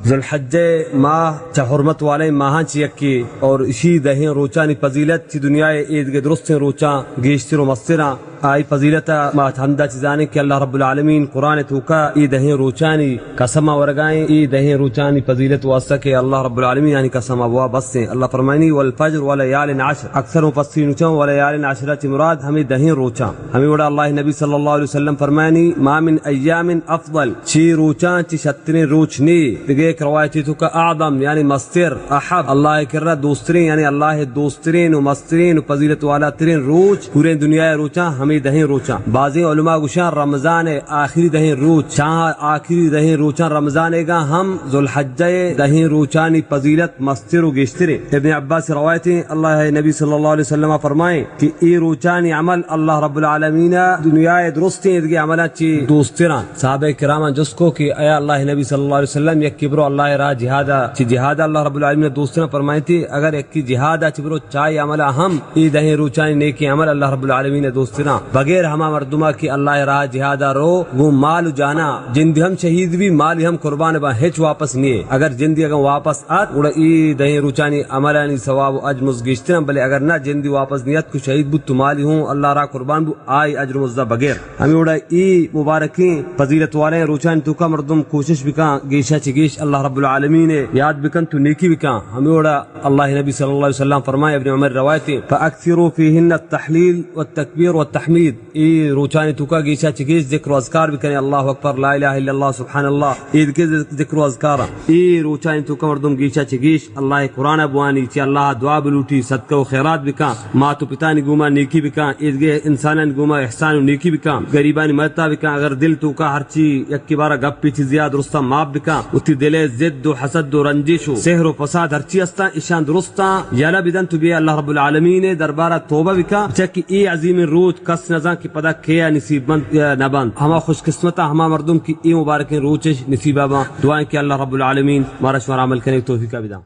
ذوالحجہ ماہ چہ حرمت والیں ماہاں چہ یکے اور اشی دہیں روچانی فضیلت چہ دنیا ءِ ایدگہ درستیں روچاں گیشتر و مستراں۔ آئی فضیلت ءَ ما ہمدا چہ زانیں کہ اللہ رب العالمین قرآن ءِ توکا اے دہیں روچانی قسم ءَ ورگائیں، اے دہیں روچانی فضیلت واسطہ کہ اللہ رب العالمین آنی قسم ءَ بوا بسیں۔ اللہ فرمائنی: والفجر وليال عشر۔ اکثر مفسرین چون وليال عشر چہ مراد ہمیں دہیں روچاں۔ ہمیں وڑا اللہ نبی صلی اللہ علیہ وسلم فرمائنی: ما من ایام افضل، چی روچاں چی شتریں روچ نی۔ دگہ یک روایتی توکا اعظم یعنی مستر، احب، اللہ کرا دوستریں، یعنی اللہ دوستریں و مستریں و فضیلت والا تریں روچ پوریں دنیا روچاں ہمیں دہیں روچاں۔ بعضیں علماء گوشاں رمضان آخری دہیں روچ، چاہاں آخری دہیں روچاں رمضان گا ہم ذوالحجہ دہیں روچانی فضیلت مستر و گیشتریں۔ ابن عباس روایتیں، اللہ نبی صلی اللہ علیہ وسلم فرمائیں کہ اے روچانی عمل اللہ رب العالمین دنیا درستیں ادگہ عملاں چی دوستران۔ صحابہ کراماں جست کو کہ اے اللہ نبی صلی اللہ علیہ وسلم، یکی برو اللہ راہ جہادا، چی جہادا اللہ رب العالمین دوستران؟ فرمائیتی اگر یکی جہادا چی برو چائی عملا ہم اے دہیں روچانی نیکی عمل اللہ رب العالمین دوستران، بغیر ہما مردما کہ اللہ راہ جہادا رو گوں مال و جانا، جندی ہم شہید بی، مالی ہم قربان با، ہچ واپس نیے۔ اگر جندی اگر واپس ات گڑا اے دہیں روچانی عملانی ثواب و اجر مز گیشتران، بلے اگر نہ جندی واپس نیت کو شہید بوت تو مالی ہوں اللہ راہ قربان بو، آئی اجر مزدا بغیر۔ ہمیں وڑا اے مبارکیں فضیلت والیں روچانی توکا مردم کوشش بکاں گیشا چہ گیش اللہ رب العالمین یاد بکن تو نیکی بکاں۔ ہمیں وڑا اللہ نبی صلی اللہ علیہ وسلم فرمائے، ابن عمر روایتیں: فاکثروا فیہن التحلیل والتکبیر والتحمید۔ اے روچانی توکا گیشا چہ گیش ذکر و اذکار بکنے، اللہ اکبر، لا الہ الا اللہ، سبحان اللہ، ایدگہ ذکر و اذکاراں۔ اے روچانی توکا مردم گیشا چہ گیش اللہ قرآن بوانی، چہ اللہ دعا بلوٹی، صدقہ و خیرات بکاں، مات و پتانی گوما نیکی بکاں، ایدگہ انسانانی گوما احسان و نیکی بکاں، غریبانی مدتا بکاں۔ اگر دل توکا ہرچی یکی بارا گپی چیزیا درستاں معاف بکاں، وتی دلے ضد و حسد و رنجش و سحر و فساد ہرچی استاں، اشاں درستاں یلہ بدنت و بیا اللہ رب العالمین دربارا توبہ بکاں، چہ کہ اے عظیمیں روچ کس نزان کہ پدا کیا نصیب بنت یا نہ بنت۔ ہما خوش قسمتاں ہما مردم کہ اے مبارکیں روچش نصیبا باں۔ دعائیں کہ اللہ رب العالمین مارا شمارا عمل کنگ توفیقا بداں۔